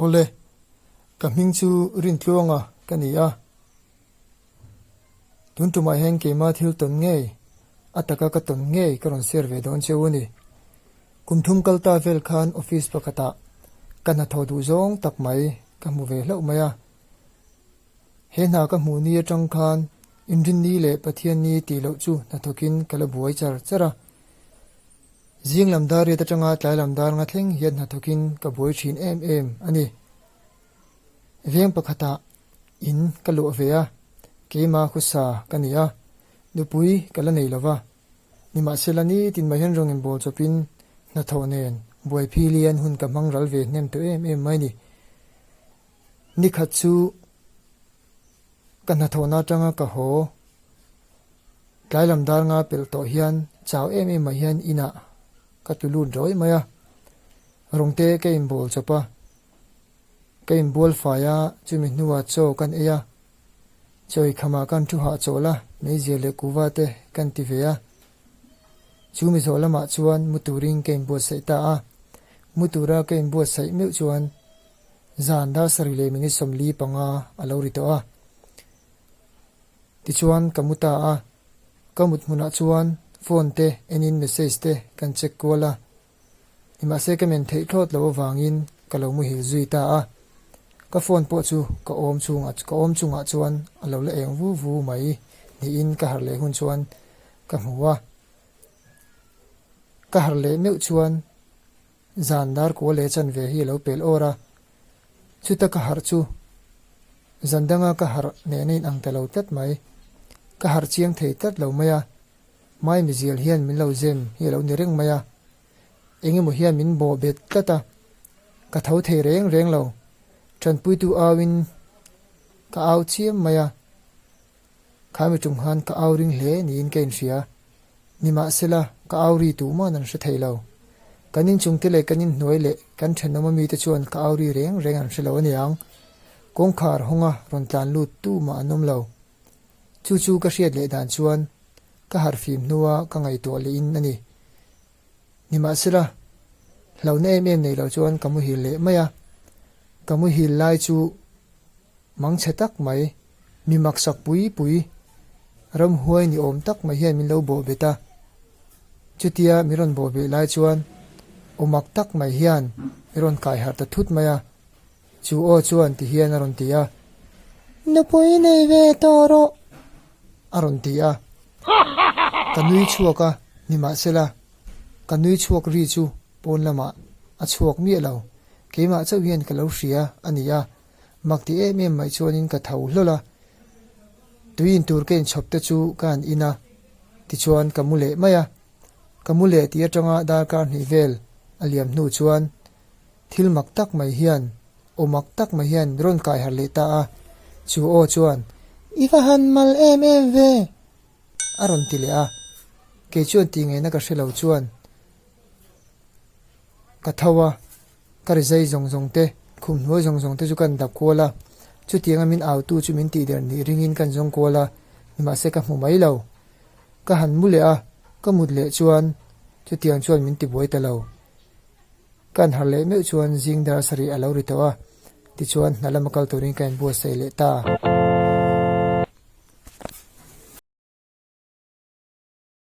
Awle, ka hming chu Rintluanga ka ni a. Tun tumah hian keimah thil tawn ngei, a taka ka tawn ngei ka rawn share ve dawn cheu a ni. Kum thum kal ta vel khan office pakhatah ka hnathawh duh zawng tak mai ka hmu ve hlauh mai a. He hna ka hmuh ni atang khan Inrinni leh Pathianni tih loh chu hnathawkin ka la buai char char a. Zing lam dar riat atanga tlai lam dar nga thleng hian hnathawkin ka buai thin em em a ni. Veng pakhatah in ka luah ve a, keimah khusa ka ni a, nupui ka la nei lo va. Nimahsela nitin mai hian rawng inbawl chawpin hnathawh nen buaiphi lian hun ka hmang ral ve hnem tawh em em mai a ni. Nikhat chu ka hnathawhna atanga ka haw tlai lam dar nga pelh tawh hian chau em em mai hian inah ka tlu lut rawih mai a, rawng te ka inbawl chawp a, ka inbual fai a, chumi hnuah chaw kan ei a, chaw ikhamah kan thu hahchawl a, meizial leh kuva te kan ti ve a. Chu mi zawh lamah chuan mu turin ka inbuatsaih ta a, mu tura ka inbuatsaih meuh chuan Zan dar sarih leh minute 45 a lo ri tawh a. Tichuan ka mu ta a, ka mut hmunah chuan phone te enin message te kan check kual a. Nimahse ka men theih thlawt lo avangin ka lo muhil zui ta a. Ka phone pawh chu ka awm chhungah ka awm chungah chuan a lo la eng vu vu mai niin ka harh leh hun chuan ka hmu a. Ka harh leh meuh chuan Zan dar kual leh chanve hi a lo pel awr a, chuta ka harh chu zan danga ka harh nehna in ang ta lo tlat mai. Ka harh chiang thei tlat lo mai a, mai mizial hian min lo zem hi a lo ni reng mai a, eng emaw hian min bawh bet tlat a, ka tho thei reng reng lo. Tanpuitu auin ka au chiam mai a, Kha mi tum khan ka au ring hle niin ka inhria. Nimahsela, ka au ri tuh man an hre thei lo. Kan inchungte leh kan inhnuai leh kan thenawm ami te chuan ka au ri reng reng an hre lo aniang. Kawngkhar hawnga rawn tlan lut tu mah an awm lo. Chu chu ka hriat leh dan chuan ka harhfim hnua ka ngaihtuah leh in a ni. Nimahsela, hlauhna em em nei lo chuan ka muhil leh mai a. Ka muhil lai chu Mangchhe tak mai, mi maksak pui pui, ramhuai ni awm tak mai hian min lo bawh bet a. Chutia mi rawn bawh beh lai chuan aw mak tak mai hian mi rawn kai harh ta thut mai a. Chu aw chuan ti hian a rawn ti a. Nupui nei ve tawh rawh! a rawn ti a. Ka nui chhuak a, nimahsela ka nui chhuak ri chu pawn lamah a chhuak miah lo. Keimah chauh hian ka lo hria a ni a. Mak ti em em mai chuanin ka tho hlawl a, tui in tur ka inchhawp te chu ka han in a, tichuan ka mu leh mai a. Ka mu leh tih atanga darkar hnih vel a liam hnu chuan thil mak tak mai hian, aw mak tak mai hian rawn kai harh leh ta a, chu aw chuan, I va han mal em em ve! a rawn ti leh a, kei chuan tih ngaihna ka hre lo chuan ka tho a. Ka rizai zawng zawng te, khum hnuai zawng zawng te chu kan dap kual a, chutianga min autu chu min tihder nih ringin kan zawng kual a, nimahse ka hmu mai lo. Ka han mu leh a, ka mut leh chuan chutiang chuan min tibuai ta lo. Ka han harh leh meuh chuan zing dar sarih a lo ri tawh a, tichuan hna lama kal turin ka inbuatsaih leh ta.